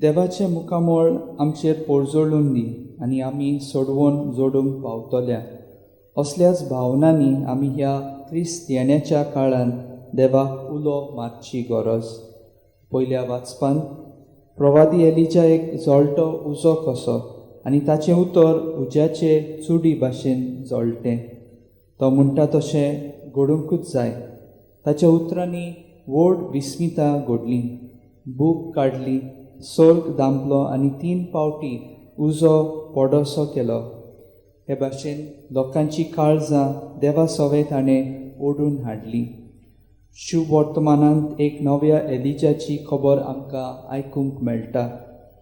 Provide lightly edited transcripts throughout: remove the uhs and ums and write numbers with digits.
देवाचें मुखामळ आमचेर पोरजोळून दी आनी आमी सोडवून जोडूंक पावतल्या. असल्याच भावनांनी आमी ह्या क्रिस्त येण्याच्या काळांत देवाक उलो मारची गरज. पयल्या वाचपांत प्रवादी एलिजा एक जळटो उजो कसो आनी ताचें उतर उज्याचे चुडी भाशेन जळटें. तो म्हणटा तशें घडोवंकूच जाय. ताच्या उतरांनी व्हड विस्मिता घडली. बूक काडली, सर्ग दांपलो आनी 3 पावटी उजो पडसो केलो. हे भाशेन लोकांची काळजां देवा सवें ताणें ओडून हाडली. शुभ वर्तमानांत एक नव्या एलिजाची खबर आमकां आयकूंक मेळटा.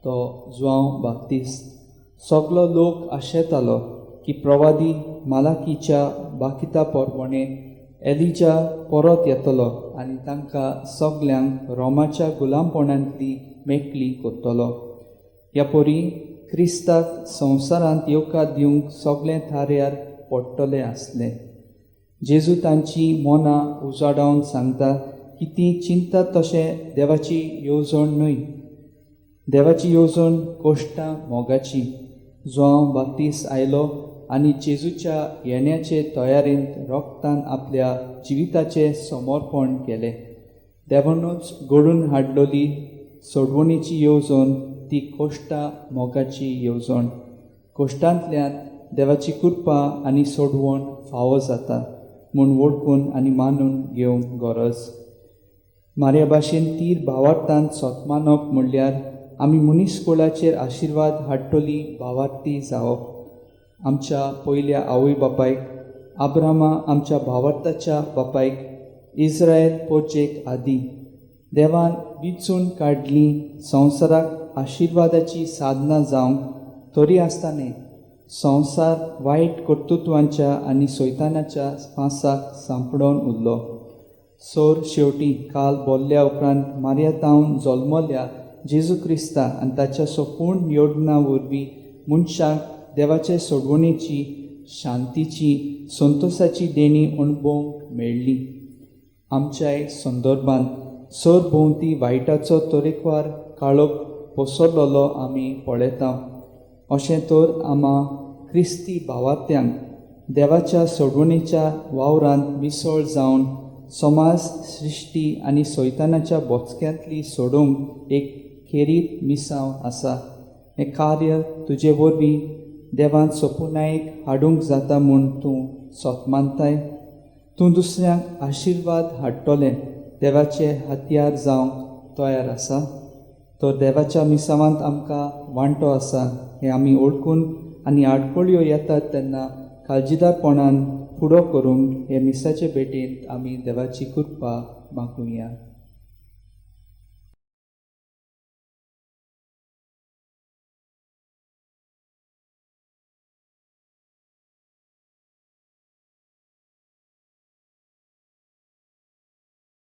तो जुआंव बाप्तिस्त. सगलो लोक आशेतालो की प्रवादी मालाकीच्या बाकिता परवणे एलिजा परत येतलो आनी तांकां सगल्यांक रोमाच्या गुलामपणांतली मेकळी करतलो. ह्या परी क्रिस्ताक संवसारांत येवकार दिवंक सगळें थाऱ्यार पडटलें आसलें. जेजू तांची मनां उजाडावन सांगता की ती चिंतात तशें देवाची येवजण न्हय. देवाची येवजण कोश्टां मोगाची. जुआंव बाप्तीस्त आयलो आनी जेजूच्या येण्याचे तयारेंत रोगतान आपल्या जिविताचें समर्पण केलें. देवानूच घडून हाडलेली सोडवणीची येवजण ती कोश्टां मोगाची येवजण. कोश्टांतल्यान देवाची कृपा आनी सोडवण फावो जाता म्हूण वळखून आनी मानून घेवंक गरज. मार्या भाशेन तीर भावार्थान सोतमानप म्हणल्यार आमी मनीस कुळाचेर आशिर्वाद हाडटली भावार्थी जावप. आमच्या पयल्या आवय बापायक, आब्रामा आमच्या भावार्थाच्या बापायक, इस्रायल पोर्जेक आदी देवान विचून काडली संवसाराक आशिर्वादाची साधना जावंक. तरी आसतना संवसार वायट कर्तृत्वांच्या आनी सैतानाच्या फांसाक सांपडोवन उरलो. सोर शेवटी काल बोल्ल्या उपरांत मार्या तावन जल्मल्या जेजू क्रिस्ता आनी ताच्या सोपूर्ण योजना वरवीं मनशाक देवाचे सोडवणेची, शांतीची, संतोशाची देणी अणभवंक मेळ्ळी. आमच्याय संदर्भांत सरभोंवती वायटाचो तरेकवार काळोख पसरलेलो आमी पळयता. अशें तर आमा क्रिस्ती भावार्थ्यांक देवाच्या सोडवणेच्या वावरांत मिसळ जावन समाज सृश्टी आनी सैतानाच्या बोचक्यांतली सोडोवंक एक खेरीत मिसांव आसा. हें कार्य तुजे वरवीं देवान सोपुनायक हाडूंक जाता म्हूण तूं सोतमानताय. तूं दुसऱ्यांक आशिर्वाद हाडटलें देवाचे हत्यार जावंक तयार आसा. तर देवाच्या मिसावांत आमकां वांटो आसा हें आमी वळखून आनी आडखळ्यो येतात तेन्ना काळजीदारपणान फुडो करूंक हे मिसाचे भेटेंत आमी देवाची कृपा मागुया.